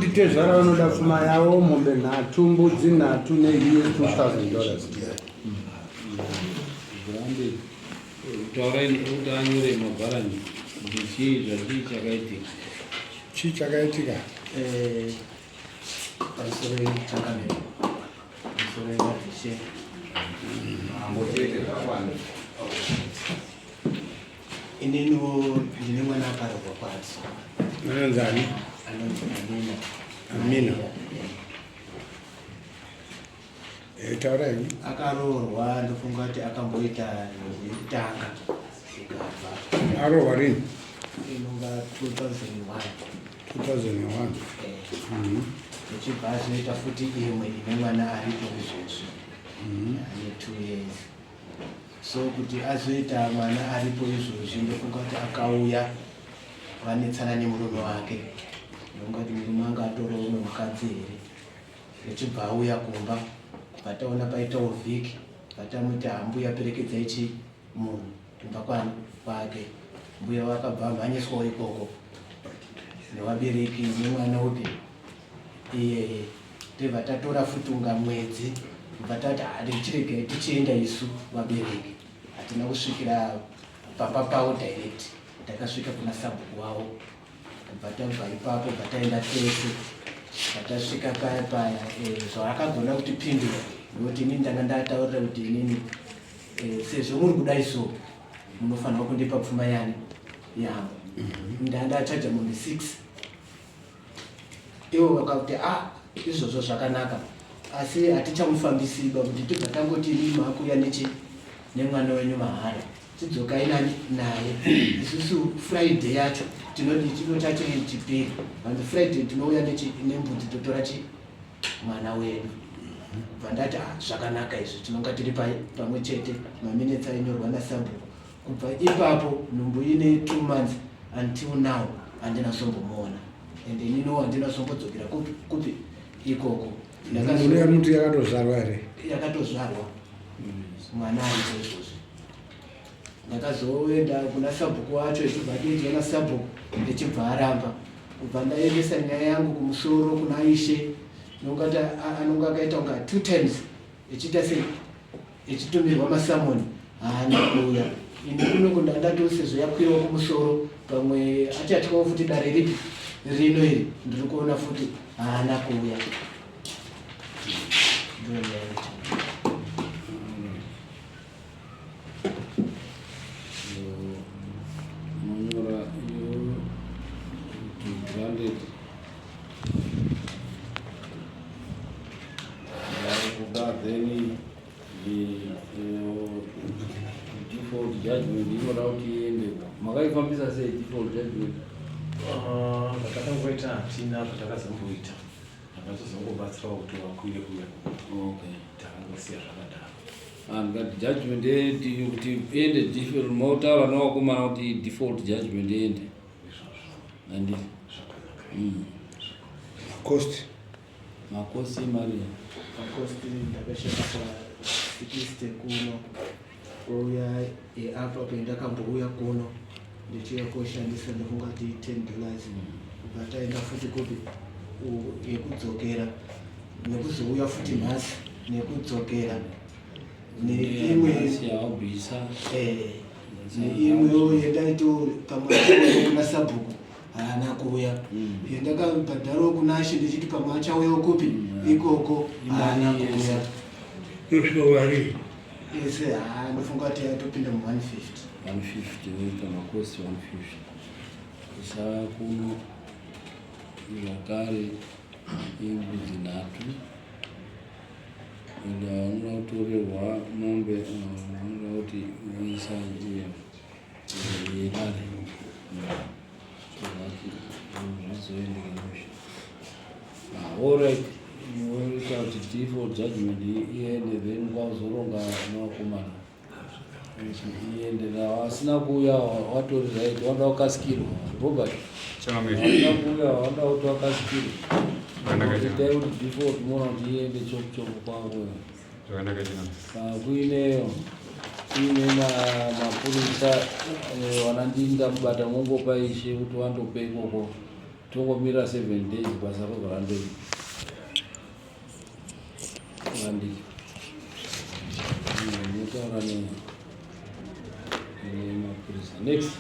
kuti tezvara vanoda pfuma yavo, mombe nhatu, mbudzi nhatu ne-US $2000. Zvirambe taurai kuti anyore mabharani kuti chii zvachii chakaitika. Chii chakaitika? Pamusoro changamire, pamusoro madzishe. Ininiwo ndine mwana akarohwa kwati. Anonzi ani? Anonzi Amina. Amina. Taura henyu. Akaroorwa, ndofunga kuti akamboita yekutanga ikabva. Aroorwa rini? Inonga 2001. 2001. Ichibva azoita futi imwe ine mwana aripo izvozvi, ane 2 years. So kuti azoita mwana aripo izvozvi, ndofunga kuti akauya vanetsana nemurume wake. Ndofunga kuti murume anga atorawo umwe mukadzi here. Echibva auya kumba, kubva taona paitawo vhiki, bva tamuti, "Hambuya, perekedzai chi munhu kumba kwani kwake." Mbuya vakabva amhanyiswawo ikoko nevabereki nemwana upi iyeye. Tebva tatora futi unga mwedzi, kubva tati, "Hatichiregai tichienda isu vabereki." Hatina kusvikira pamba pavo direct, takasvika kuna sabhuku wavo. Kubva tabva ipapo, bva taenda tese. Patasvika paya paya, zvaakagona kutipindura nokuti inini ndanga ndataurira kuti inini, sezvo muri kudai so, munofanirwa kundipa pfuma yani yangu. Ndandachaja mombe 6. Ivo vakakuti, "A, izvozvo zvakanaka, asi hatichamufambisiba kuti tibva tangoti imi maakuuya nechi nemwana wenyu mahara. Tidzokai nani naye. Isusu Friday yacho tinodi tinotachiri Chipiri, vanzi Friday tinouya nembudzi, totora chi mwana wedu." Bva ndati, "Ah, zvakanaka izvi, tinonga tiri pamwe chete." Maminutes ainyorwa nasabhuku. Kubva ipapo nhumbu ine 2 months, until now handina sombomuona, and ininiwo handina sombodzokera kupi kupi ikoko. Mune muti yakatozvarwa here? Yakatozvarwa, mwana aripo izvozvi. Ndakazoenda kuna sabhuku wacho, echibva adedzwa nasabhuku, echibva aramba. Kubva ndaendesa nyaya yangu kumusoro kuna ishe. Nongati anonga akaita kunga two times echiita sei, echitumirwa masummons, haana kuuya. Ini kuno ndandatiwo sezvo yakwirawo kumusoro, pamwe achatyawo futi dare ripi rino iri. Ndiri kuona futi haana kuuya. Ndiyo nyaya yacho. Unonyora iyo to granted kuda, then the default judgment inoda kuti iende. Makaifambisa sei default judgment? Ah, zvatakangoita hatina zvatakazomboita. Takatozongobatsirawo kuti vakwire kuuya. Takangosiya zvakadaro. Ndikati judgment yedu kuti iende default, motaura nevakomana kuti default judgment iende. Izvozvo. Handiti? Zvakanaka. Cost. Macosts emari? Macosts ndakashandisa 60 kuno, kouya yeapa pendakambouya kuno ndichiuya koshandisa, ndofungati $10. Kubva taenda futi kupi yekudzokera nekuzouya futi nhasi nekudzokera neimwe. Yawabvisa. Neimwewo yendaito pamwe achauyawo kuna sabhuku, haana kuuya. Yendakabhadharawo kuna ashe ndichiti pamwe achauyawo kupi ikoko, haana kuuya. Inosvika vari? Ese haa, ndofunga kuti yatopinda mu150. 150, woita macosts 150 kusara kuno zvakare imbudzi nhatu. Ende vanoda kutorerwa mombe, vanoda kuti uisa yedare so that zvizoendeke mushe. Alright, woita kuti default judgment iende, then kwazoronga nevakomana kuti iende. Vasina kuuya watori right, vanoda kukasikirwa, Robert. Vasina kuuya vanoda kuti vakasikirwa. Itai kuti default muona kuti iende chopu chopu kwavo. Zvakanaka chinambe. Kana kuine mapurisa, vana ndinda mubata mongopa ishe kuti vandope ikoko. Tongomira 7 days, basa robva randei randii. Munotaura nemapurisa. Next.